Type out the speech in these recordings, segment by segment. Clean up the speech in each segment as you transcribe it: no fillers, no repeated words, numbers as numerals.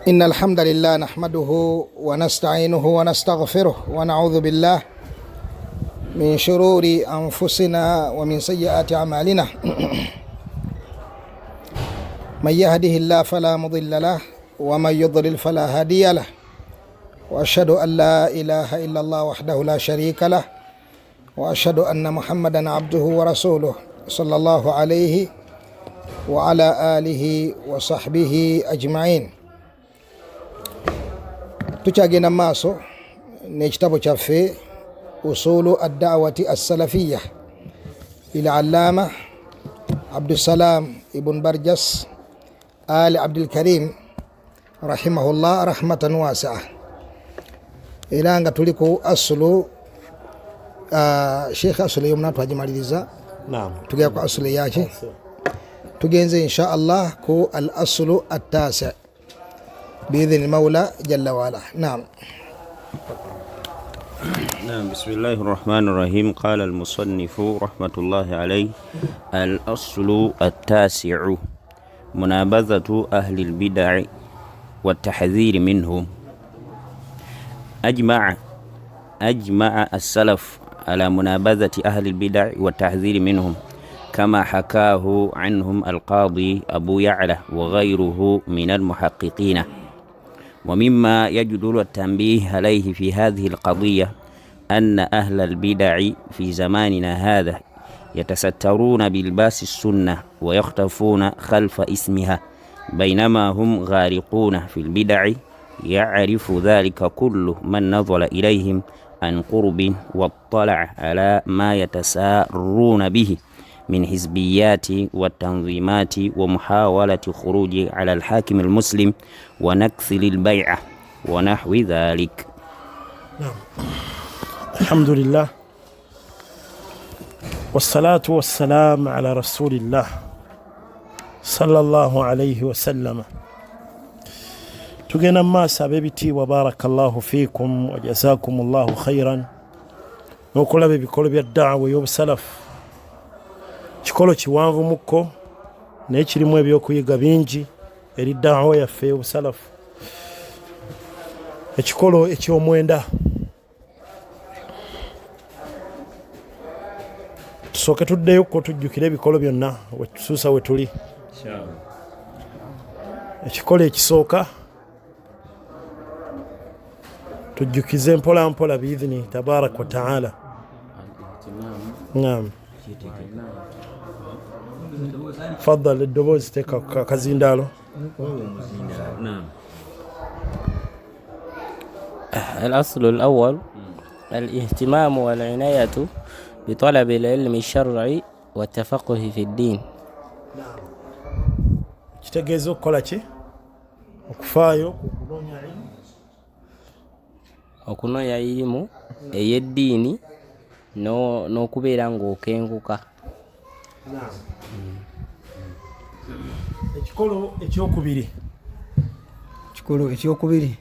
إن الحمد لله نحمده ونستعينه ونستغفره ونعوذ بالله من شرور أنفسنا ومن سيئات أعمالنا من يهده الله فلا مضل له ومن يضلل فلا هادي له وأشهد أن لا إله إلا الله وحده لا شريك له وأشهد أن محمدا عبده ورسوله صلى الله عليه وعلى آله وصحبه أجمعين. Tukyagenda mu maaso n'ekitabo kyaffe Usulu Addawati Assalafiya ila Allama Abdussalam Ibn Barjas Ali Abdulkarim rahimahullah rahmatan wasia, era nga tuli ku asulu Sheikh, asulu eyomuna twagimaliriza, tugenda ku asulu eyaki, tugenze insha Allah ku al asulu attasi biidhini maula jalla waala. Naam. نعم، بسم الله الرحمن الرحيم. قال المصنف رحمة الله عليه: الأصل التاسع: منابذة أهل البدع والتحذير منهم. أجمع السلف على منابذة أهل البدع والتحذير منهم، كما حكاه عنهم القاضي أبو يعلى وغيره من المحققين. ومما يجدر التنبيه عليه في هذه القضية أن أهل البدع في زماننا هذا يتسترون بلباس السنة ويختفون خلف اسمها، بينما هم غارقون في البدع، يعرف ذلك كل من نظر إليهم عن قرب واطلع على ما يتسارون به من حزبيات والتنظيمات ومحاولة خروج على الحاكم المسلم ونكث للبيعة ونحو ذلك. نعم. الحمد لله والصلاة والسلام على رسول الله صلى الله عليه وسلم. Tugenda mu maaso, ab'ebitiibwa, barakallahu fiikum wa jazakum llahu khairan, n'okulaba ebikolo bya daawa ey'obusalafu. Kikolo kiwanvu mukko, naye kirimu ebyokuyiga bingi eri daawa yaffe ey'obusalafu. Ekikolo ekyomwenda, tusooke tuddeyo ko tujjukire ebikolo byonna wetusuusa we tuli. Ekikolo ekisooka tujjukize mpola mpola biidhini tabaraka wa taala. Naam, faddal, eddoboozi teeka kazindaalo. نعم. الأصل الأول: الاهتمام والعناية بطلب العلم الشرعي والتفقه في الدين. Kitegeeza okukola ki? Okufaayo ku kunoonya ilmu. Okunoonya irimu ey'eddiini n'okubeera ng'okenguka. Ekikolo ekyokubiri. Kikolo ekyokubiri: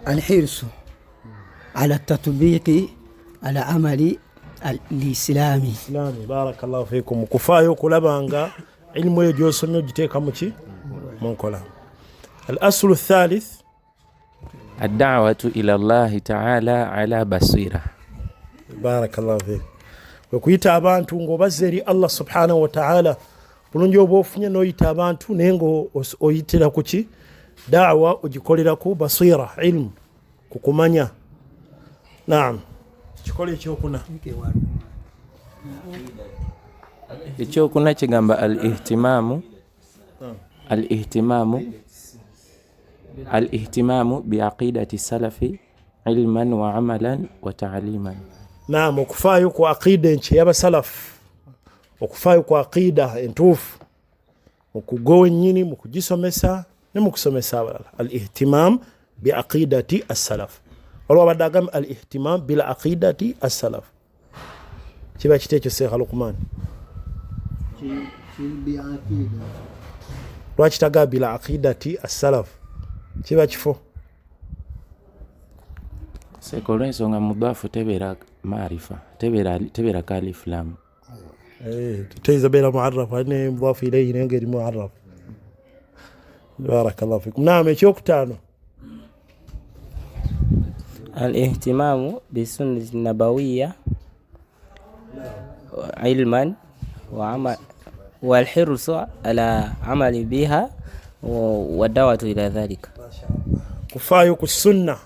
alhirsu ala tatbiqi ala amali alislami. Islami, barakallahu fikum. Kufaayo okulaba nga ilmu eyo gyosomye ogiteeka muki mu nkola. Al aslu thalith. الدعوة إلى الله تعالى على بصيرة. Barakallahu fik. Okuyita abantu ng'obazza eri Allah subhanahu wataala, bulungi oba ofunye n'oyita abantu, naye nga oyitira ku ki? Daawa ogikolera ku basira, ilmu, ku kumanya. Naam, kikolo ekyokuna. Ekyokuna kigamba alihtimamu biaqidati salafi ilman wa amalan wa taaliman. Naam, okufaayo ku aqida enki ey'abasalafu, okufaayo ku aqida entuufu mu kugowa ennyini, mu kugisomesa ne mu kusomesa abalala. Al ihtimam bi aqidati assalaf. Waliwo abadde agamba al ihtimam bil aqidati assalaf, kiba kiti ekyo, Seekha Lukman? Lwaki tagaa bil aqidati assalaf? Kiba kifo. Seeka, olw'ensonga mudaafu tebeera maarifa, tebeera kalif lam. Teyinza beera muarraf, alina mudafu ilayhi, naye nga eri muarraf. Barakallahu fikum. Naam, ekyokutaano. Al-ihtimamu bisunnati nabawiya ilman wa walhirsu ala amali biha wadawatu ila dhalika. Kufaayo ku sunna,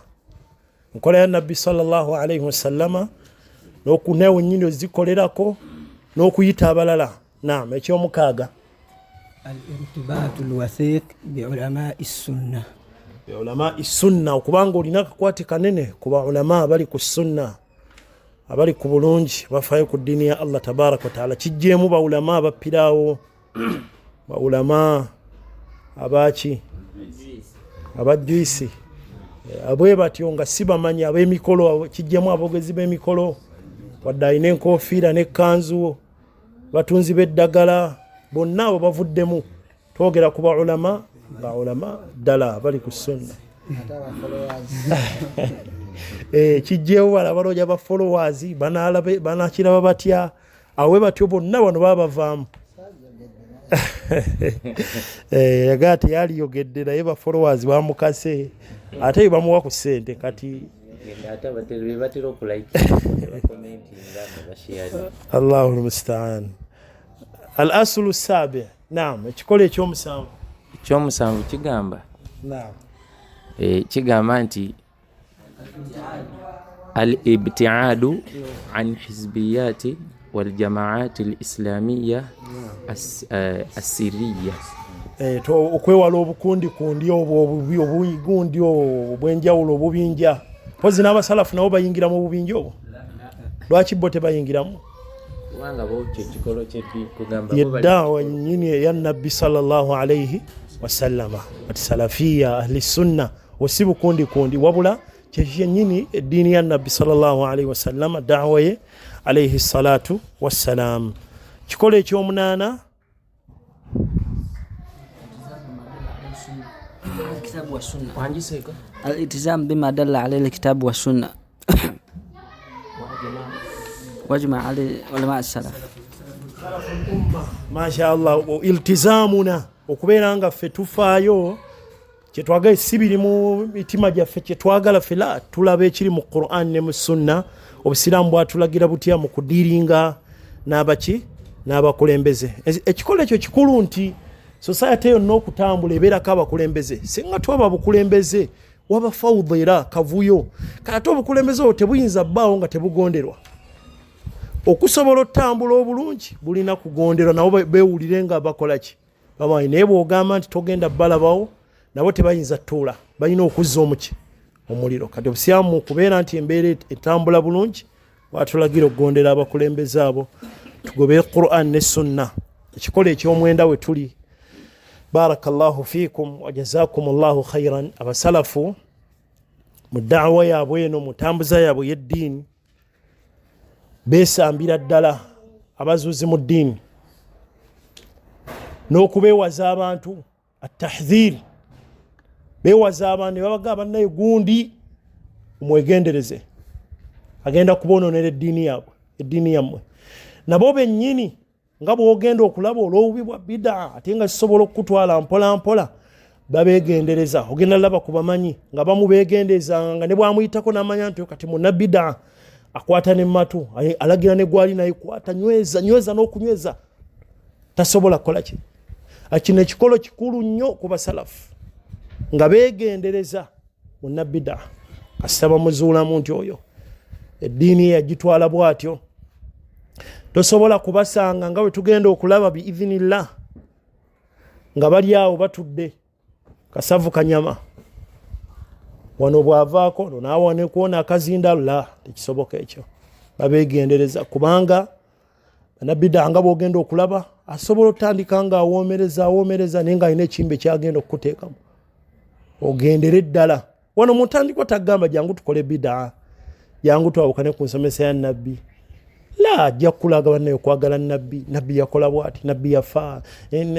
nkola ya nabbi sallallahu alaihi wasallama, n'okuneewo nnyini ozikolerako n'okuyita abalala. Naam, ekyomukaaga. Al-irtibatu al-wathiq bi ulamai sunna. Bi ulamai sunna, okubanga olina akakwate kanene ku baulama abali ku sunna, abali ku bulungi, bafaayo ku ddiini ya Allah tabaraka wataala. Kijjeemu baulama abappiraawo, baulama abaki abajjuisi abwe batyo nga si bamanyi, ab'emikolo. Kijjemu abogezi b'emikolo, wadde alina enkofiira n'ekkanzu, batunzi b'eddagala, bonna abo bavuddemu. Twogera ku baulama, baulama ddala bali ku sunna. Kijjewo bala balooja ba followers banakiraba batya, awe batyo bonna bano babavaamu. Yagaa teyaliyogedde naye ba followers bamukase, ate bamuwa ku ssente kati. Allahu almustaan. Al-aslu sabi. Naam, ekikolo ekyomusanvu. Ekyomusanvu kigamba. Naam. Kigamba nti al-ibtiadu an hizbiyati wal jamaati al-islamiyya as-sirriya. Okwewala obukundi kundi obwo obubi obugundi obw'enjawulo obubinja. Mpozi n'abasalafu nabo bayingira mu bubinja obwo. Lwaki bo tebayingiramu? Kubanga bo kye kikolo kugamba ye daawa nnyini eya nabbi sallallahu alaihi wasallama. Ati salafiya ahli sunna osi bukundi kundi, wabula kye kyennyini eddiini ya nabbi sallallahu alaihi wasallama, daawa ye alaihi salatu wassalam. Kikolo ekyomunaana. الكتاب والسنة. الالتزام بما دل عليه الكتاب والسنة واجمع عليه علماء السلف. ما شاء الله. iltizamuna, okubeera nga ffe tufaayo kyetwagala, si biri mu mitima gyaffe kyetwagala ffe, la tulaba ekiri mu Qur'an ne mu sunna. Obusiraamu bwatulagira butya mu kudiringa n'abaki n'abakulembeze. Ekikolo ekyo kikulu nti society yonna okutambula ebeerako abakulembeze. Singa twaba abakulembeze waba fawudha era kavuyo. Kati ate obukulembeze obwo tebuyinza bbaawo nga tebugonderwa. Okusobola otambula obulungi bulina kugonderwa, nabo beewulire nga bakola ki bamanyi. Naye bw'ogamba nti togenda balabawo, nabo tebayinza ttuula, balina okuzza omuki omuliro. Kati obusiraamu okubeera nti embeera etambula bulungi bwatulagira okugondera abakulembeze abo, tugobere Qur'an ne sunna. Ekikolo ekyomwenda we tuli. Barakallahu fikum wa jazakumullahu khairan. Abasalafu mu da'wa yaabwe eno, mu ntambuza yaabwe y'eddiini, beesambira ddala abazuuzi mu ddiini n'okubeewaza abantu. Atahdhir, beewaza abantu ne babagamba bannaye gundi omwegendereze, agenda kubonoonera eddiini yaabwe, eddiini yammwe. Nabo bennyini nga bw'ogenda okulaba olw'obubi bwa bidaa ate nga kisobola okukutwala mpola mpola, babeegendereza. Ogenda laba ku bamanyi nga bamu beegendereza, nga ne bwamuyitako n'amanya nti kati munna bidaa akwata ne matu, alagira ne gwali naye kwata, nyweza nyweza n'okunyweza, tasobola kukola ki. Kino ekikolo kikulu nnyo ku basalafu nga beegendereza munna bidaa, kasita bamuzuulamu nti oyo eddiini ye yagitwala bw'atyo. Tosobola kubasanga nga bwe tugenda okulaba biidhinillah nga bali awo batudde kasavu kanyama, wano bw'avaako no naawe nekuona akazinda, la tekisoboka ekyo. Babeegendereza kubanga bannabbidaa nga bw'ogenda okulaba asobola otandika nga awoomereza awoomereza, naye ng'alina ekimbe kyagenda okukuteekamu. Ogendere ddala wano mu ntandikwa tagamba jangu tukole bidaa, jangu twawukane ku nsomesa ya nabbi. La, ajja kukulaga bannaye okwagala nabbi, nabbi yakola bw'ati, nabbi yafa,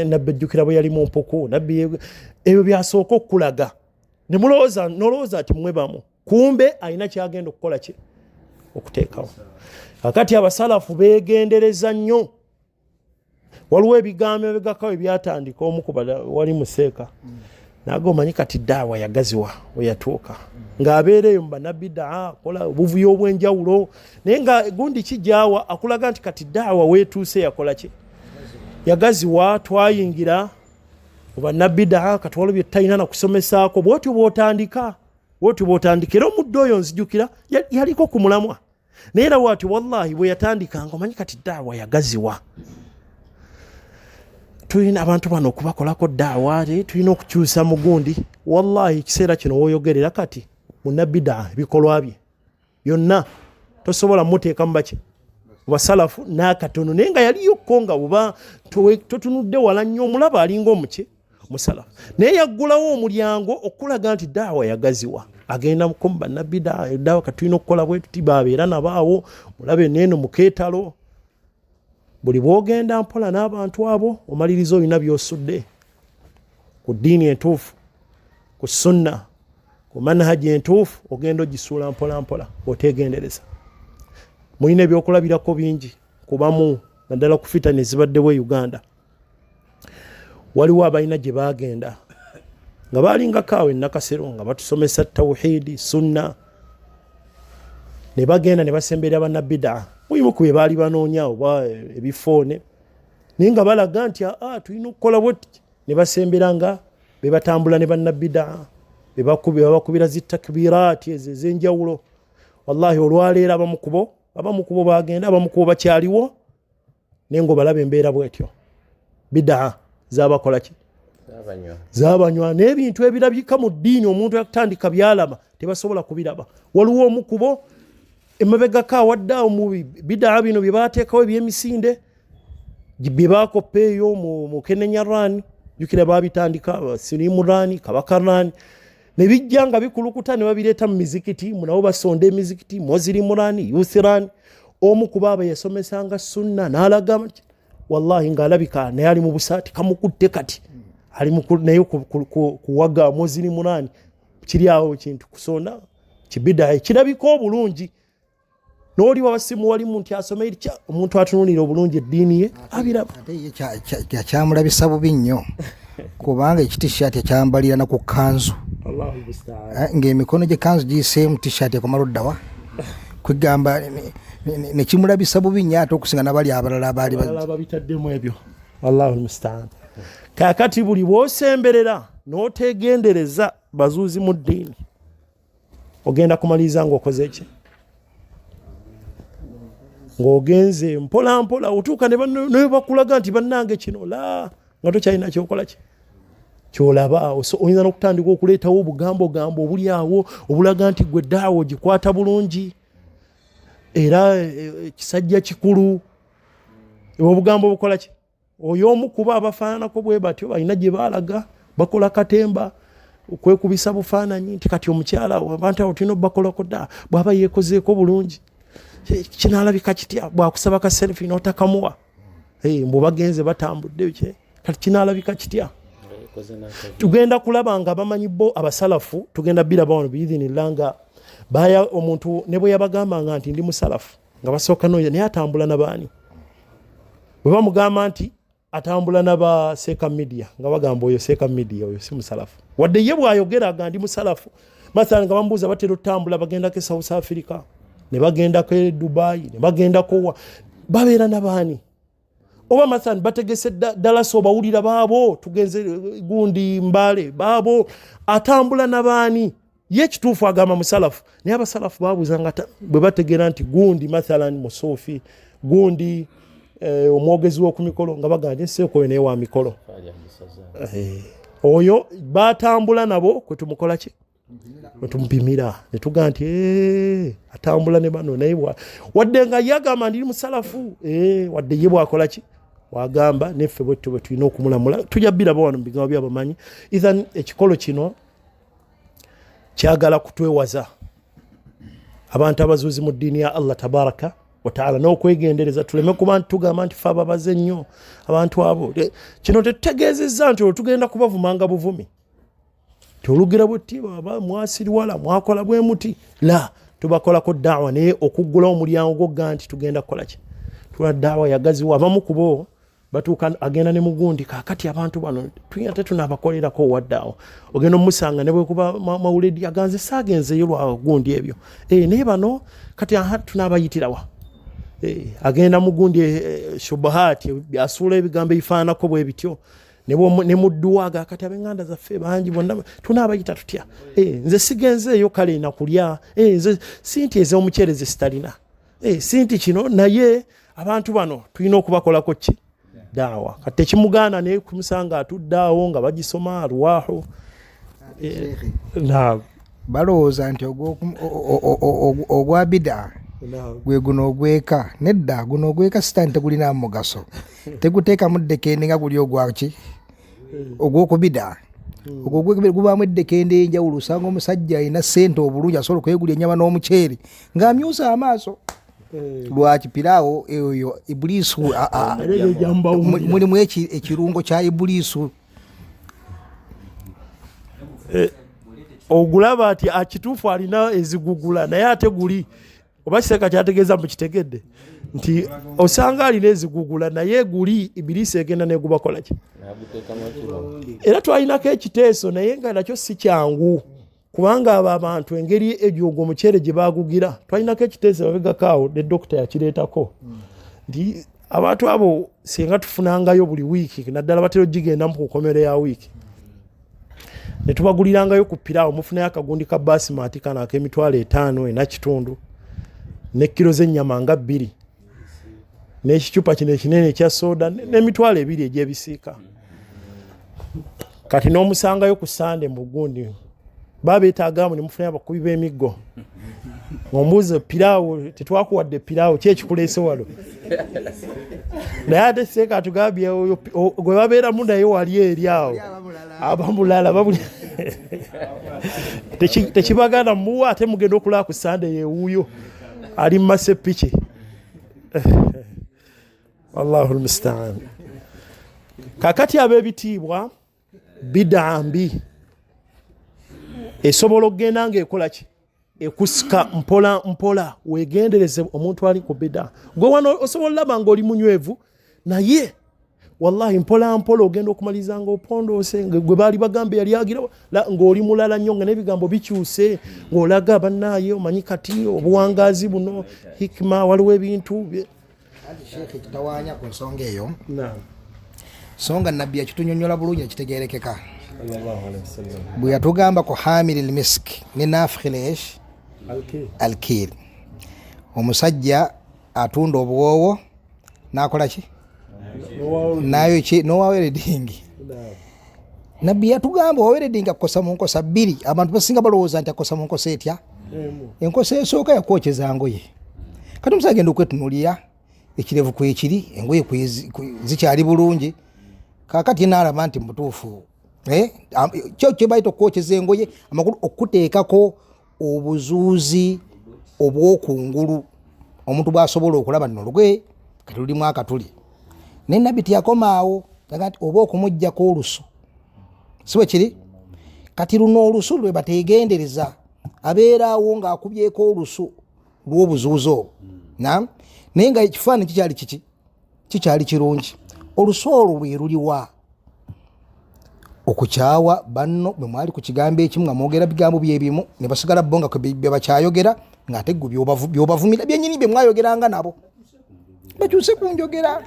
nabbi ejjukira bwe yali mu mpuku, nabbi ebyo byasooka okukulaga. Ne mulowooza nolowooza ati mmwe bamu, kumbe alina kyagenda okukola ki okuteekawo. Kakati abasalafu beegendereza nnyo. Waliwo ebigambo ebigakawo ebyatandika omu ku wali museeka Naga omanyi kati daawa yagaziwa weyatuuka ng'abeera eyo mu bannabidaa akola obuvuyo obw'enjawulo, naye nga gundi kijaawa akulaga nti kati daawa weetuuse yakola ki, yagaziwa. Twayingira mu bannabidaa kati waliwo bye tutalina na kusomesaako. Bwotyo bw'otandika, bwotyo bw'otandika. Era omuddo oyo nzijukira yaliko ku mulamwa, naye era bwatyo wallahi bwe yatandikanga omanyi kati daawa yagaziwa, tulina abantu bano okubakolako daawa, tulina okukyusa mugundi. Wallahi ekiseera kino woyogerera kati munnabidaa ebikolwa bye byonna tosobola muteeka mu baki, basalafu n'akatono, naye nga yaliyokko nga buba totunudde wala nnyo omulaba alinga omuki musalafu, naye yaggulawo omulyango okulaga nti daawa yagaziwa, agenda mu bannabidaa daawa kati tulina okukola bwe tuti, babeera nabaawo mulabe neeno mukeetalo. Buli bw'ogenda mpola n'abantu abo omaliriza olina by'osudde ku ddiini entuufu, ku sunna, ku manhaji entuufu, ogenda ogisuula mpola mpola oteegendereza. Mulina ebyokulabirako bingi kubamu, naddala ku fitani ezibaddewo e Uganda. Waliwo abalina gye baagenda nga balingako awo enakasero nga batusomesa tawhidi, sunna, ne bagenda ne basemberera bannabidaa, mulimu ku bye baali banoonya oba ebifo naye nga balaga nti aa tulina okukola bwetuti, ne basembera nga be batambula ne bannabidaa, bebakubira zi takbiraati ezo ez'enjawulo. Wallahi olwaleero abamu kubo bagenda, abamu kubo bakyaliwo, naye nga obalaba embeera bwetyo, bidaa zabakola ki, zabanywa, n'ebintu ebirabika mu ddiini omuntu akutandika byalaba tebasobola kubiraba. Waliwo omu kubo emabegako awadde awo mu bidaa bino bye bateekawo ebyemisinde bye bakoppa eyo mu Kenenya run, jukira babitandika Sirimu run, Kabaka run, ne bijja nga bikulukuta ne babireeta mu mizikiti, nabo basonda emizikiti, Muslim run, youth run. Omu ku baaba yasomesanga sunna n'alaga, wallahi ng'alabika naye ali mu busaati kamukutte kati ali naye kuwaga Muslim run, kiri awo kintu kusonda kibidaa kirabika obulungi, n'oli wabasimu walimu nti asome eri omuntu atunulira obulungi eddiini ye abiraba. Ate ye kyamulabisa bubi nnyo kubanga ekitishati akyambalira na ku kanzu, ng'emikono gye kanzu giyiseemu tishati ekomala oddawa kwegamba nekimulabisa bubi nnyo ate okusinga nabali abalala abaali babitaddemu ebyo. Allahu lmustaan. Kakati buli bw'osemberera n'otegendereza bazuuzi mu ddiini, ogenda kumaliriza ng'okoze ki, ng'ogenze mpola mpola otuuka ne bakulaga nti bannange kino la nga tokyalina kyokola ki kyolaba. Oyinza n'okutandika okuleetawo obugambogambo obuli awo obulaga nti gwe ddaawo ogikwata bulungi era kisajja kikulu, obugambo obukola ki. Oyo omu kuba abafaananako bwe batyo balina gye baalaga bakola katemba okwekubisa bufaananyi nti kati omukyala abantu abo tulina obakolako dda, bw'aba yeekozeeko bulungi kinaalabika kitya bwakusaba ka selfie n'otakamuwa, mbu bagenze batambudde, kati kinaalabika kitya? Tugenda kulaba nga bamanyi bo abasalafu, tugenda biraba wano biidhinillah nga baya omuntu ne bwe yabagambanga nti ndi musalafu nga basooka noyo naye atambula nabaani, bwe bamugamba nti atambula naba Seeka Media nga bagamba oyo Seeka Media oyo si musalafu, wadde ye bw'ayogera aga ndi musalafu. Mathalan nga bamubuuza batera otambula bagendako e South Africa ne bagendako e Dubai ne bagendako wa, babeera nabaani, oba mathalan bategese Dallas obawulira baabo tugenze gundi Mbale baabo atambula nabaani, ye ekituufu agamba musalafu, naye abasalafu babuuza nga bwe bategeera nti gundi mathalan musuufi, gundi omwogezi w'oku mikolo nga bagamba nti nseeko oyo naye wa mikolo, oyo batambula nabo kwe tumukola ki, kwe tumupimira ne tugamba nti atambula ne bano, naye wadde nga ye agamba ndi musalafu, wadde ye bwakola ki wagamba neffe bwetyo bwe tulina okumulamula. Tujja biraba wano mu bigambo byabamanyi. Ithan ekikolo kino kyagala kutwewaza abantu abazuuzi mu ddiini ya Allah tabaraka wataala n'okwegendereza tuleme kuba nti tugamba nti fe ababaze nnyo abantu abo. Kino tetutegeezezza nti olwo tugenda kubavumanga buvumi ti olugira bwetti baba mwasiriwala mwakola bwe muti, la tubakolako daawa, naye okuggula omulyango gwogga nti tugenda kukola ki, tula daawa yagaziwa. Abamu kubo Batuuka agenda ne mugundi, kaakati abantu bano tuyina tetunabakolerako wadde awo. Ogenda omusanga ne bwekuba mawuledi aganze saagenzeeyo lwa gundi ebyo, naye bano kati aha tunaabayitirawa. Agenda mugundi shubahaati asuula ebigambo ebifaananako bwe bityo ne mudduwaga kati ab'enganda zaffe bangi bonna tunaabayita tutya? Nze sigenzeeyo kale nakulya, nze si nti ez'omuceere ze sitalina, si nti kino, naye abantu bano tulina okubakolako ki daawa. Kati tekimugaana naye kumusanga atudde awo nga bagisoma alwaho. Balowooza nti ogwa bida gwe guno ogweka. Nedda, guno ogweka sitaani tegulina mugaso, teguteekamu ddekende nga guli ogwaki ogwokubida. Ogwo gubaamu eddekende enjawulo. Osanga omusajja alina ssente obulungi asobola okwegulya ennyama n'omuceere ng'amyusa amaaso. Lwaki piraawo eyo ibuliisu mulimu ekirungo kya ibuliisu. Ogulaba ati akituufu alina ezigugula, naye ate guli oba kiseeka kyategeeza mukitegedde nti osanga alina ezigugula, naye guli ibiriisi egenda negubakola ki. Era twalinako ekiteeso naye nga nakyo si kyangu, kubanga abo abantu engeri egyo ogwo omuceere gye bagugira, twalinako ekiteeso babegako awo ne dokita yakireetako nti abantu abo singa tufunangayo buli wiiki, naddala batera ogigendamu ku nkomero ya wiiki, ne tubagulirangayo ku piraawo, mufunayo akagundi ka basimaati kano ak'emitwalo 5 4.5 ne kiro z'ennyama nga 2 n'ekicupa kino ekinene ekya soda n'emitwalo 2 egy'ebisiika. Kati n'omusangayo ku Sande mu gundi babeetaagamu ne mufunayo abakubi b'emiggo, ng'ombuuza piraawo tetwakuwadde piraawo ki ekikuleese wano? Naye ate seeka atugambye oyo gwe babeeramu naye wali eri awo abamulala tekibagana muwa, ate mugenda okulaba ku Sande yewuuyo ali mu masepiki. Wallahu almustaan. Kakati ab'ebitiibwa, bidaa mbi esobola okugenda ng'ekola ki, ekusika mpola mpola. Weegendereze omuntu ali ku bidaa. Gwe wano osobola olaba ng'oli munywevu, naye wallahi mpola mpola ogenda okumaliriza ng'opondoose, gwe baali bagamba yali agira ng'oli mulala nnyo, nga n'ebigambo bikyuse, ng'olaga bannaaye omanyi kati obuwangaazi buno hikima waliwo ebintu. Sheikh ekitawaanya ku nsonga eyo, so nga nabbi yakitunyonnyola bulungi nekitegeerekeka bwe yatugamba ku hamili lmisk ne nafikhi alkir, omusajja atunda obuwoowo n'akola ki n'owa weredingi. Nabbi yatugamba owa weredingi akosa mu nkosa bbiri. Abantu basinga balowooza nti akosa mu nkosa etya. Enkosa esooka yakwokyeza ngoye. Kati omusajja agenda okwetunuulira ekirevu kwekiri, engoye zikyali bulungi, kakati naalaba nti mubutuufu kyo kyebayita okwokyeza engoye, amakulu okuteekako obuzuuzi obwokungulu omuntu bwasobola okulaba nno olugoye kati lulimu akatuli. Naye nabbi teyakomaawo, aga nti oba okumuggyako olusu, si bwe kiri? Kati luno olusu lwe bateegendereza, abeeraawo ng'akubyeko olusu lw'obuzuuzi obwo, naye nga ekifaananyi kikyali kiki, kikyali kirungi. Olusu olwo lwe luliwa okukyawa banno bwe mwali ku kigambo ekimu nga mwogera bigambo byebimu, ne basigala bo nga bye bakyayogera, ng'ate gwe byobavumira byennyini bye mwayogeranga nabo, bakyuse ku njogera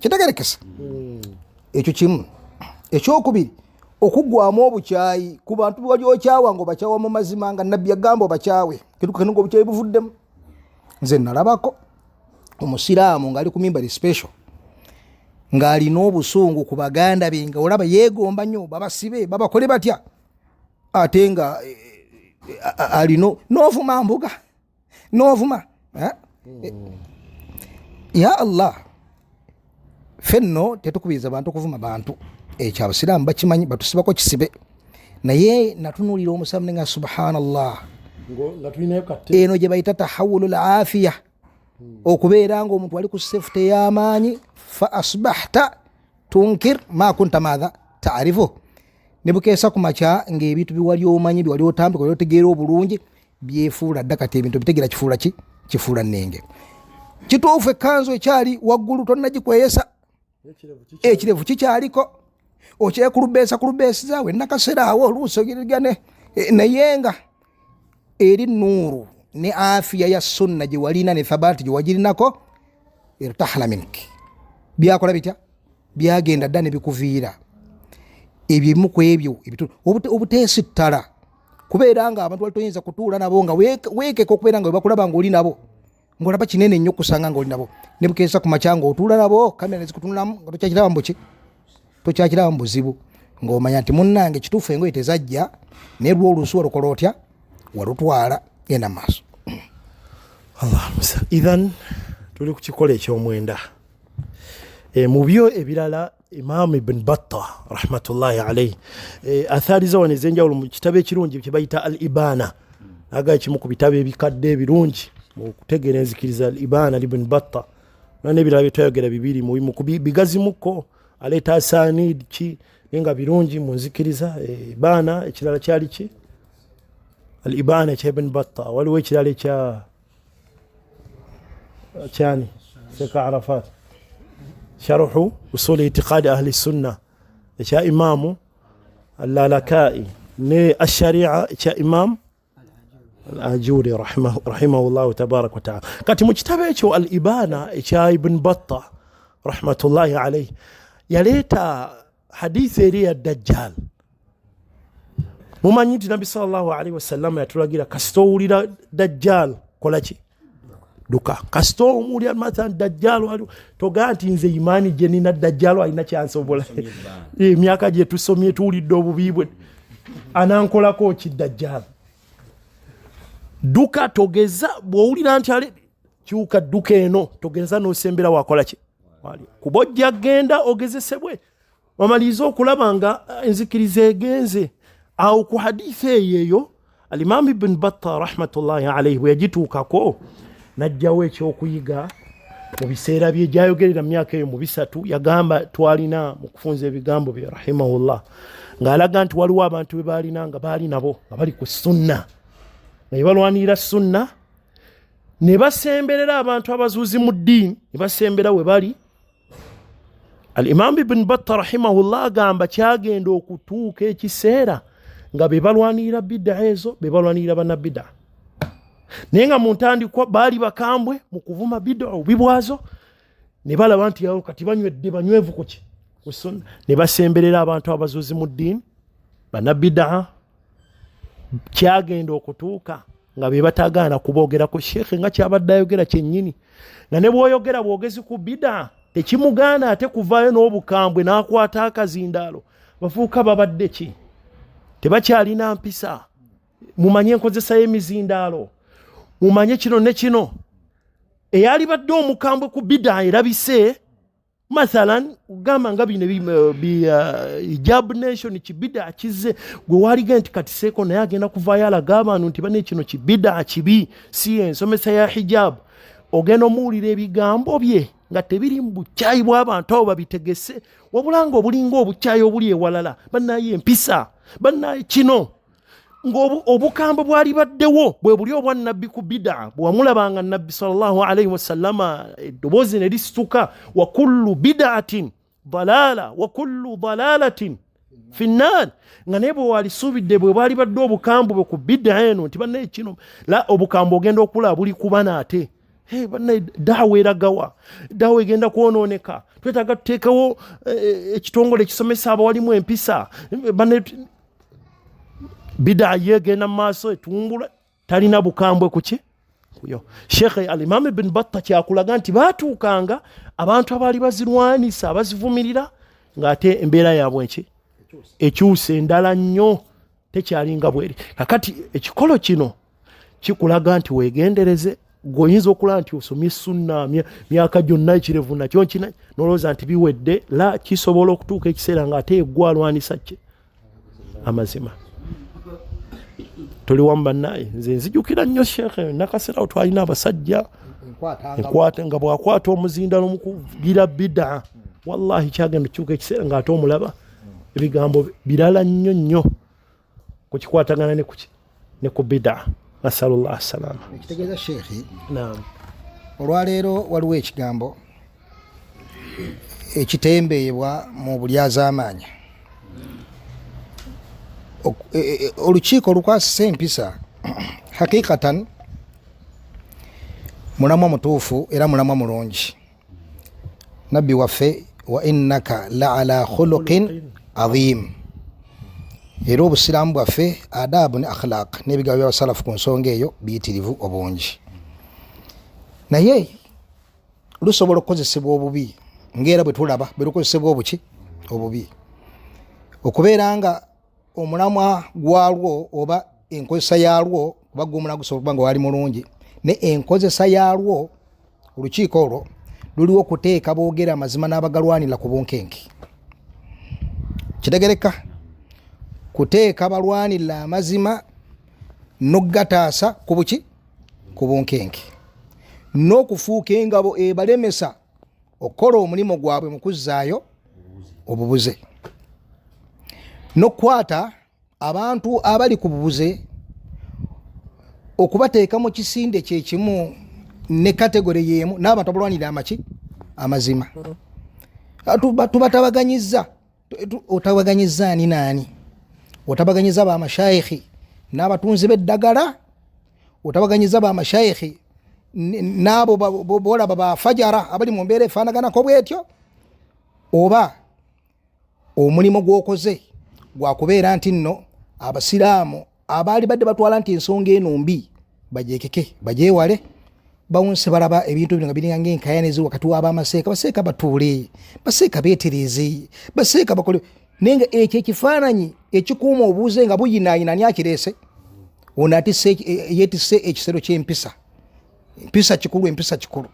kitegerekesa. Ekyo kimu. Ekyokubiri, okuggwamu obukyayi ku bantu wali okyawa ng'obakyawa mu mazima, nga nabbi yagamba obakyawe ketuka nga obukyayi buvuddemu. Nze nalabako omusiraamu ng'ali ku mimbali special ng'alina obusungu ku baganda be, nga olaba yeegomba nnyo babasibe babakole batya, ate nga alina n'ovuma mbuga n'ovuma. Ya Allah, fenno tetukubiriza bantu okuvuma bantu, ekyo abasiraamu bakimanyi, batusibako kisibe. Naye natunuulira omusiraamu nenga subhanallah, eno gye bayita tahawulu lafiya, okubeera nga omuntu ali ku sefute ey'amaanyi, fa asbahta tunkir ma kunta maatha taarifu, ne bukeesa ku makya ng'ebintu biwali omanyi, biwali otambika, wali otegeera obulungi, byefuula dda. Kati ebintu bitegeera kifuula ki, kifuula nnenge. Kituufu ekkanzu ekyali waggulu tonnagikweyesa. Ekirevu kikyaliko, okyekulubeesa kulubeesiza wenna kaseera awo oluusi ogirigane, naye nga eri nuuru ne afiya ya sunna gye walina ne thabaati gye wagirinako irtahala minki, byakola bitya? Byagenda dda ne bikuviira. Ebimu ku ebyo obuteesittala kubeera nga abantu wali toyinza kutuula nabo nga weekeka okubeera nga webakulaba ng'oli nabo, ng'olaba kinene nnyo okusanga ng'oli nabo, ne bukeesa ku makya ng'otuula nabo kamera ne zikutunulamu nga tokyakiraba mu buki, tokyakiraba mu buzibu, ng'omanya nti munnange kituufu engoye tezajja, naye lwo oluusi walukola otya, walutwala. Genda mu maaso. Allahumma idhan, tuli ku kikola ekyomwenda. Mu byo ebirala, Imam Ibn Batta rahmatullahi alaihi, athari ze wano ez'enjawulo mu kitabo ekirungi kye bayita Al Ibana, aga ekimu ku bitabo ebikadde ebirungi mu kutegeera enzikiriza, Al Ibana Ibn Batta, n'ebirala byetwayogera bibiri mu bigazimuko, aleeta asanid ki, naye nga birungi mu nzikiriza. Ibana ekirala kyali ki? Al Ibana ekya Ibn Batta. Waliwo ekirala ekya kyani? Seka Arafat, Sharuhu Usuli Itiqadi Ahli Sunna ekya Imamu Allalaka'i, ne Asharia ekya Imam Al-Ajuri rahimahullahu tabaraka wataala. Kati mu kitabo ekyo Al Ibana ekya Ibn Batta rahmatullahi alaihi, yaleeta hadithi eri ya Dajjal. Mumanyi nti Nabbi sallallahu alaihi wasallama yatulagira, kasita owulira Dajjal kolaki? Duka. Kasita omuwulira mathalan Dajjal waliwo, togaa nti nze imaani gye nina Dajjal alina kyansobola, emyaka gye tusomye tuwulidde obubi bwe, anankolako ki Dajjal? Duka, togeza. Bw'owulira nti ali kyuka, dduka eno, togeza n'osembera wakola ki, kuba ojja genda ogezesebwe bamalirize okulaba nga enzikiriza egenze awo. Ku hadithi eyo eyo Alimamu Ibn Batta rahmatullahi alaihi bwe yagituukako, najjawo ekyokuyiga. Mu biseera bye gyayogerera mu myaka eyo mu 30, yagamba twalina mu kufunza ebigambo bye rahimahullah, ng'alaga nti waliwo abantu be baalina nga baali nabo nga bali ku sunna, nga bye balwanirira sunna, ne basemberera abantu abazuuzi mu ddiini, ne basembera we bali. Alimamu Ibn Batta rahimahullah agamba kyagenda okutuuka ekiseera nga be balwanirira bidda ezo, be balwanirira bannabidda, naye nga mu ntandikwa baali bakambwe mu kuvuma bidda, obubi bwazo, ne balaba nti awo kati banywedde, banywevu kuki? Ku sunna. Ne basemberera abantu abazuuzi mu ddiini, bannabiddaa. Kyagenda okutuuka nga be batagaana kuboogerako. Sheekhe nga kyabadde ayogera kyennyini, nga ne bw'oyogera bwogezi ku bida tekimugaana ate kuvaayo n'obukambwe n'akwata akazindaalo. Bafuuka babadde ki? Tebakyalina mpisa. Mumanye enkozesa y'emizindaalo, mumanye kino ne kino. Eyali badde omukambwe ku bida erabise, mathalan gamba nga bino hijab nation, kibida kize gwe waliga nti kati seeko, naye agenda kuvaayo alaga abantu nti bane kino kibida kibi, si ensomesa ya hijab. Ogenda omuwulira ebigambo bye nga tebiri mu bukyayi bw'abantu abo babitegese, wabula nga obulinga obukyayi obuli ewalala, bannaye empisa, bannaye kino, ng'obukambwe bwali baddewo bwe buli obwa nabbi ku bida. Bwe wamulabanga nabbi sallallahu alaihi wasallama eddoboozi ne lisituka, wa kullu bidaatin dalala wa kullu dalalatin finnar, nga naye bwe walisuubidde bwe bwali badde obukambwe bwe ku bida eno nti bannaye kino la, obukambwe ogenda okulaba buli kubana ate. Hey, bannaye daawa eragawa? Daawa egenda kwonooneka. Twetaaga tuteekewo ekitongole ekisomesa abawalimu empisa. Bannaye bidaa ye egenda mu maaso etumbula, talina bukambwe kuki kuyo. Sheekhe Alimamu Ibn Batta kyakulaga nti baatuukanga abantu abaali bazirwanisa, abazivumirira, ng'ate embeera yaabwe nki ekyusa endala nnyo, tekyalinga bweri. Kakati ekikolo kino kikulaga nti weegendereze. Gweoyinza okulaba nti osomye sunna myaka gyonna, ekirevu nakyo nkina, nolowooza nti biwedde. La, kisobola okutuuka ekiseera ng'ate eggwa alwanisa ki? Amazima. Tuli wamu bannaye? Nze nzijukira nnyo sheekhe Nakaserawo, twalina abasajja enkwata nga bw'akwata omuzindalo mukugira bida, wallahi kyagenda okukyuka ekiseera ng'ate omulaba ebigambo birala nnyo nnyo kukikwatagana ne kuki, ne ku bida. Nasalullah salama. Ekitegeeza sheekhi, naam, olwaleero waliwo ekigambo Ekitembeebwa mu bulyazaamaanya. Olukiiko olukwasisa empisa hakikatan mulamwa mutuufu era mulamwa mulungi. Nabbi waffe wa innaka la ala khuluqin adhim. Era obusiraamu bwaffe adaabu ne akhlaq n'ebigambo by'abasalafu ku nsonga eyo biyitirivu obungi, naye lusobola okukozesebwa obubi ng'era bwe tulaba bwe lukozesebwa obuki obubi, okubeera nga omulamwa gwalwo oba enkozesa yaalwo, kuba gwo omulamwa gusobola okuba nga wali mulungi, ne enkozesa yaalwo olukiiko olwo luliwo okuteeka boogera amazima n'abagalwanira ku bunkenke. Kitegereka kuteeka balwanirira amazima n'okugataasa ku buki ku bunkenke, n'okufuuka engabo ebalemesa okukola omulimu gwabwe mu kuzzaayo obubuze, n'okukwata abantu abali ku bubuze okubateeka mu kisinde kyekimu ne kategore y'emu n'abantu abalwanirira amaki amazima. Tubatabaganyizza. Otabaganyizza ani naani? Otabaganyizza bamashayikhi n'abatunzi b'eddagala, otabaganyizza bamashayikhi n'abo bolaba bafajara abali mu mbeera efaanaganako bwetyo, oba omulimu gw'okoze gwakubeera nti nno abasiraamu abaali badde batwala nti ensonga eno mbi bajekeke bagyewale, bawunse balaba ebintu bino nga biringa ng'enkayana eziri wakati w'abamaseeka, baseeka batuule, baseeka beetereeze, baseeka bakole, naye nga ekyo ekifaananyi ekikuuma obuuze nga buyinaayina ani akireese? Ono atisse yeetisse ekisero ky'empisa. Empisa kikulu, empisa kikulu,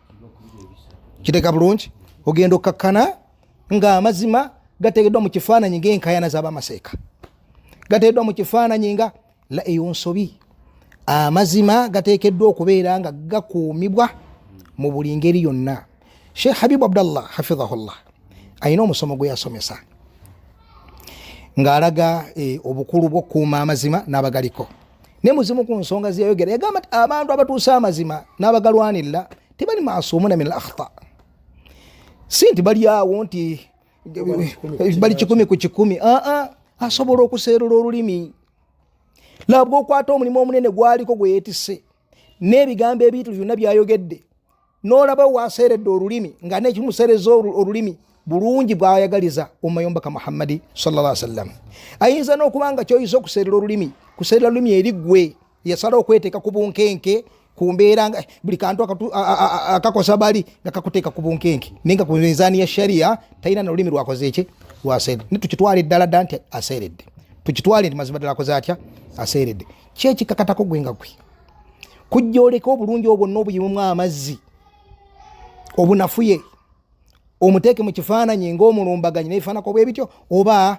kiteeka bulungi. Ogenda okkakkana ng'amazima gateekeddwa mu kifaananyi ng'enkayana z'abamaseeka, gateekeddwa mu kifaananyi nga la eyo nsobi. Amazima gateekeddwa okubeera nga gakuumibwa mu buli ngeri yonna. Sheikh Habibu Abdallah hafidhahullah alina omusomo gwe yasomesa ng'alaga obukulu bw'okukuuma amazima n'abagaliko. Ne muzimu ku nsonga ze yayogera yagamba nti abantu abatuusa amazima n'abagalwanirira tebali maasumuna min al akhta, si nti bali awo nti bali 100 ku 100. Aa, asobola okuseerula olulimi labwa okwata omulimu omunene gwaliko gwe yeetisse n'ebigambo ebiyitirivu byonna byayogedde, n'olaba waaseeredde olulimi nga n'ekimuseereza olulimi bulungi bw'ayagaliza omumayomba ka Muhammadi sallallahu alaihi wasallam. Ayinza n'okuba nga kyoyinza okuseerera olulimi kuseerera lulimi eri ggwe yasala okweteeka ku bunkenke ku mbeera nga buli kantu akakosa bali nga kakuteeka ku bunkenke, naye nga ku minzaani ya sharia talina na lulimi lwakoze eki lwaseeredde. Ne tukitwale ddala ddala nti aseeredde, tukitwale nti mazima ddala akoze atya aseeredde. Ki ekikakatako gwe nga gwe kujja oleke obulungi obwo n'obuyimumu amazzi obunafuye omuteeke mu kifaananyi ng'omulumbaganyi n'ebifaanako bwe bityo, oba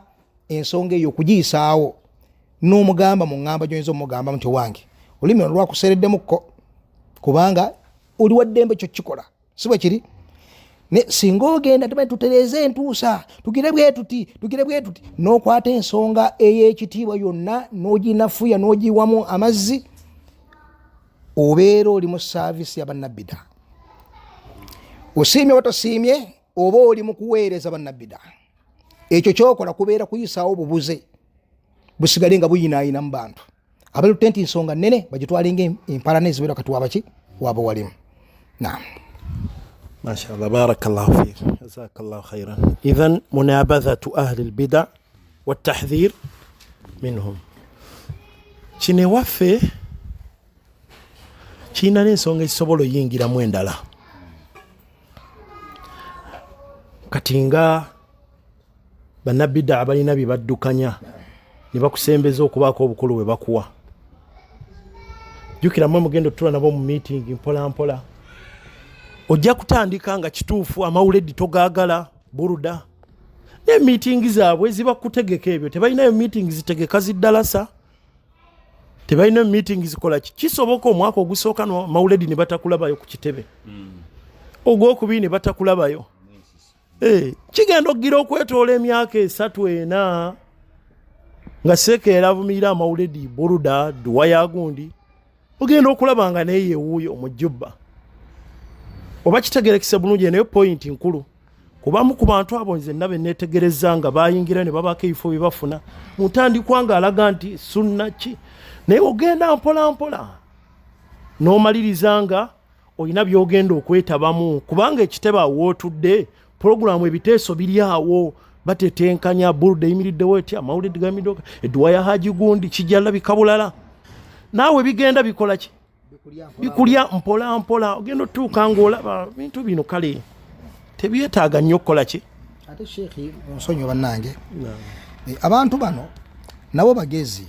ensonga eyo okugiyisaawo n'omugamba mu ŋŋamba gy'oyinza omugamba nti owange olulimi olwo lwakuseereddemukko kubanga oli wa ddembe kyo kikola, si bwe kiri? Ne singa ogenda tuba tutereeze entuusa tugire bwe tuti tugire bwe tuti, n'okwata ensonga ey'ekitiibwa yonna n'oginafuya n'ogiwamu amazzi, obeera oli mu saavisi ya bannabbida. Osiimye oba tosiimye, oba oli mu kuweereza bannabbida. Ekyo kyokola kubeera kuyisaawo obubuze busigale nga buyinaayina mu bantu abalute nti nsonga nnene bagitwale ng'empalana ezibeera wakati wabaki waba walimu. Naam. Mashallah, barakallahu fik, jazakallahu khairan. Idhan munabadhatu ahli albida watahdhir minhum, kino ewaffe kirina n'ensonga ezisobola oyingiramu endala. Kati nga bannabida abalina bye baddukanya ne bakusembeza okubaako obukulu bwe bakuwa, jjukira mwe mugenda otula nabo mu meeting mpola mpola, ojja kutandika nga kituufu amawuledi togaagala buruda, ne meeting zaabwe ziba kutegeka ebyo, tebalinayo meeting zitegeka ziddalasa, tebalina meeting zikola ki. Kisoboka omwaka ogusooka mawuledi ne batakulabayo ku kitebe, ogwokubiri ne batakulabayo, kigenda okugira okwetoola emyaka 3 4 nga seeka avumirira amawuledi buruda duwa ya gundi, ogenda okulaba nga naye yewuuyo omujjubba. Oba kitegerekese bulungi, naye point nkulu. Kubamu ku bantu abo nze nnabe neetegereza nga bayingira ne babaako ebifo bye bafuna mu ntandikwa ng'alaga nti sunna ki, naye ogenda mpola mpola n'omaliriza nga olina by'ogenda okwetabamu, kubanga ekitebe awo w'otudde pulogulaamu ebiteeso biri awo, batetenkanya, bulda eyimiriddewo etya, amawulire gayimiriddewo, edduwa ya Haji gundi kijja labika bulala, naawe bigenda bikola ki, bikulya mpola mpola, ogenda otuuka ng'olaba bintu bino kale tebyetaaga nnyo okukola ki. Ate Sheikh nsonyiwa bannange, abantu bano nabo bagezi.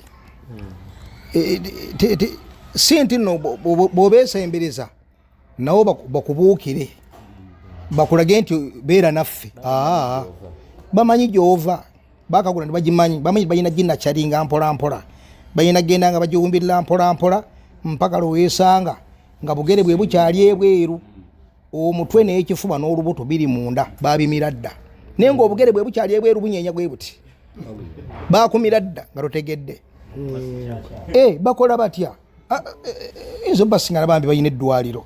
Si nti nno bw'obeesembereza nabo bakubuukire bakulage nti beera naffe. Bamanyi gy'ova, bakagula ne bagimanyi, bamanyi balina ginakyalinga mpola mpola, balina genda nga bagiwumbirira mpola mpola mpaka lwe weesanga nga bugere bwe bukyali ebweru, omutwe n'ekifuba n'olubuto biri munda, babimira dda, naye ng'obugere bwe bukyali ebweru bunyeenya bwe buti, bakumira dda nga totegedde. Bakola batya? Nze basingana bambi balina eddwaliro,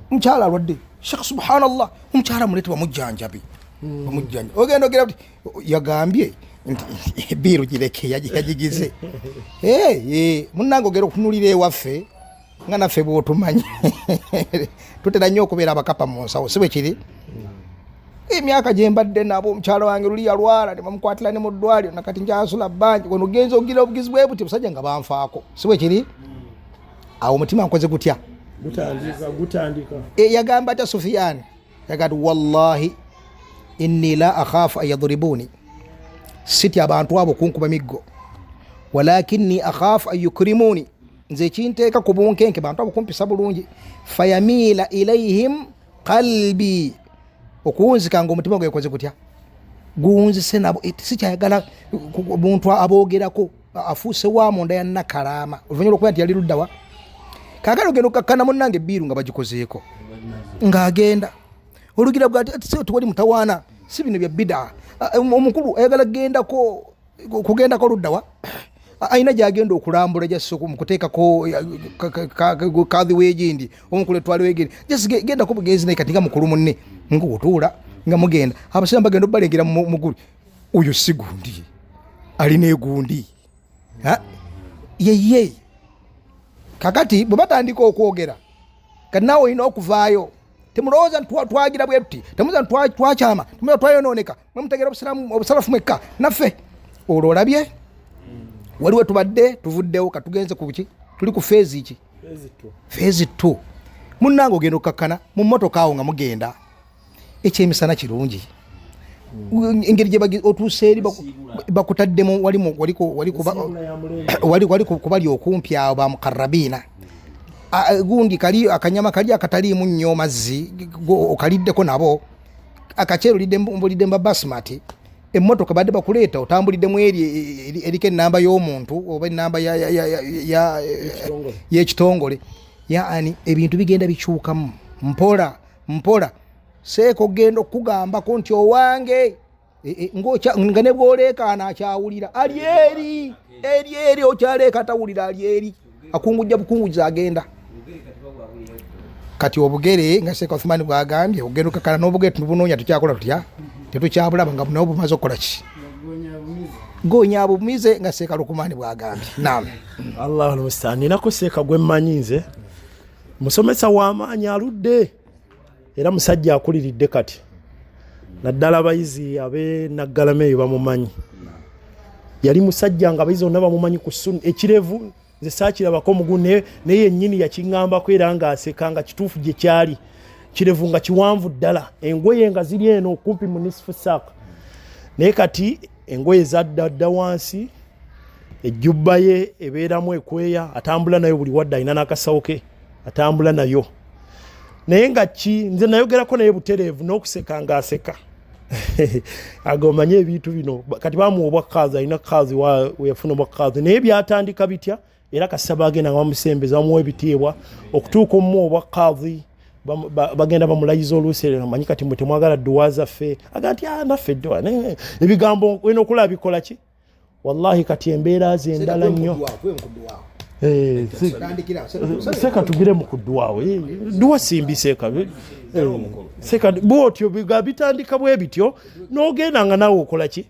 omukyala alwadde, Sheikh, subhanallah, omukyala mulete bamujjanjabi, bamujjanjabi. Ogenda ogera buti yagambye nti biiru gireke yagigize. Munnange ogera okutunulira ewaffe nga naffe bwotumanyi tutera nnyo okubeera abakapa mu nsawo, si bwe kiri? Emyaka gye mbadde nabo, omukyala wange luli yalwala ne bamukwatira ne mu ddwaliro, nakati nkyasula bbanja, ono genza ogira obugizi bwe buti, busajja nga banfaako, si bwe kiri? Awo omutima nkoze gutya? Gutandika, gutandika. Yagamba atya Sufiyani? Yagamba nti wallahi inni la akhafu an yadribuni, sitya abantu abo kunkuba miggo, walakinni akhafu an yukrimuni, nze ekinteeka ku bunkenke bantu abo kumpisa bulungi, fayamiila ilaihim qalbi, okuwunzika nga omutima gwekoze gutya, guwunzise nabo. Sikyayagala muntu aboogerako, afuuse wa munda ya nakalaama oluvannyuma lwokuba nti yali luddawa. Kaakati ogenda okukakkana munnange ebbiiru nga bagikozeeko ng'agenda olugira bwati ati tewali mutawaana, si bino bya bida. Omukulu ayagala kugendako, kugendako luddawa, alina gyagenda okulambula just mu kuteekako kadhi wegindi, omukulu etwale wegindi, just gendako bugenzi, naye kati nga mukulu munne ngaotuula nga mugenda, abasiraamu bagenda obalengera mugulu, oyo si gundi alina egundi. Ha? Yeye kakati bwe batandika okwogera, kati naawe olina okuvaayo, temulowooza nti twagira bwe tuti, temulowooza nti twakyama, temulowooza twayonooneka, mwe mutegeera obusiraamu obusalafu mwekka, naffe olwo olabye waliwo tubadde tuvuddewo, katugenze ku ki, tuli ku phase ki? Phase 2. Munnange ogenda okukakkana mu mmotoka awo nga mugenda, ekyemisana kirungi, engeri gye otuuse eri bakutaddemu wali wali wali kubali okumpi awo bamukarabina gundi kali akanyama kali akataliimu nnyo mazzi, okaliddeko nabo akaceere, olidde mba basmati, emmotoka badde bakuleeta otambuliddemu eri eriko enamba y'omuntu oba enamba y'ekitongole, yaani ebintu bigenda bikyukamu mpola mpola. Seeka ogenda okukugambako nti owange nga ne bwoleekaana akyawulira ali eri eri eri, okyaleeka tawulira, ali eri akungujja bukunguzi agenda. Kati obugere nga Seeka Othumani bwagambye, ogenda okakana n'obugere tubunoonya, tukyakola tutya, tetukyabulaba nga nabo bumaze okukola ki, gonya bumize nga Seeka Lukumani bwagambye. Naam. Allah almustaan. Ninako seeka gwe mmanyi nze, musomesa w'amaanyi, aludde era musajja akuliridde kati, naddala abayizi ab'e Naggalama eyo bamumanyi. Yali musajja nga abayizi bonna bamumanyi ku sunna. Ekirevu nze saakirabako mugu, naye yennyini yakiŋŋambako era ng'aseka nga kituufu gye kyali, kirevu nga kiwanvu ddala, engoye nga ziri eno okumpi mu nisfu saaka, naye kati engoye zadda dda wansi, ejjubba ye ebeeramu ekweya, atambula nayo buli wadde, alina n'akasawo ke atambula nayo, naye nga ki nze nayogerako naye butereevu n'okuseka ng'aseka, ago omanye ebintu bino. Kati bamuwa obwakaazi, alina kaazi weyafuna obwakaazi, naye byatandika bitya? Era kasita bagenda nga bamusembeza, bamuwa ebitiibwa okutuuka omuwa obwakaazi, bagenda bamulayiza oluusi, manyi kati mwe temwagala dduwa zaffe, aga nti "Ah, naffe edduwa." Naye ebigambo olina okulaba bikola ki, wallahi kati embeera ze endala nnyo. Eh, seeka tugire mu kuddwawo eh, duwa simbi seeka eh, seeka bwotyo biga bitandika bwe bityo n'ogenda nga naawe okola ki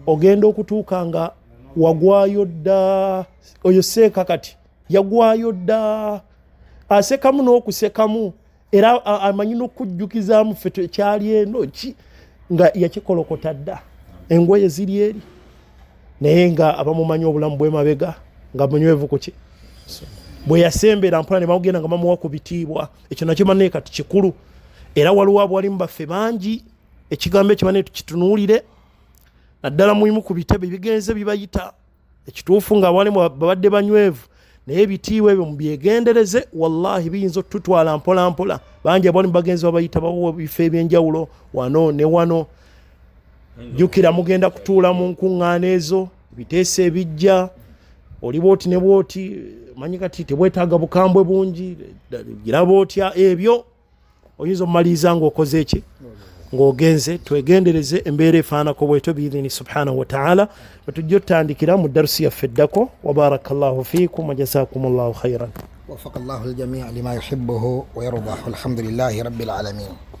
ogenda okutuuka nga wagwayo dda oyo seeka kati yagwayo dda asekamu n'okusekamu era amanyi n'okujjukizaamu ffe tekyali eno ki nga yakikolokota dda engoye ziri eri naye nga abamumanyi obulamu bwemabega nga munywevu kuki bwe yasembera mpola ne bamugenda nga bamuwa ku bitiibwa ekyo nakyo banaye kati kikulu era waliwo abwalimu baffe bangi ekigambo ekyo banaye tukitunuulire naddala mulimu ku bitebe bigenze bibayita ekituufu nga abawalimu babadde banywevu naye ebitiibwa ebyo mubyegendereze wallahi biyinza otutwala mpola mpola bangi abawalimu bagenzi babayita bawa ebifo ebyenjawulo wano ne wano jjukira mugenda kutuula mu nkuŋŋaana ezo ebiteeso ebijja oli bwoti ne bwoti manyi kati tebwetaaga bukambwe bungi giraba otya ebyo oyinza omumaliriza ng'okoze eki ng'ogenze twegendereze embeera efaanako bwetyo biidhini subhanahu wataala wetujja otutandikira mu darusi yaffe eddako wabaraka llahu fiikum wajazakum llahu khairan وفق الله الجميع لما يحبه ويرضاه الحمد لله رب العالمين.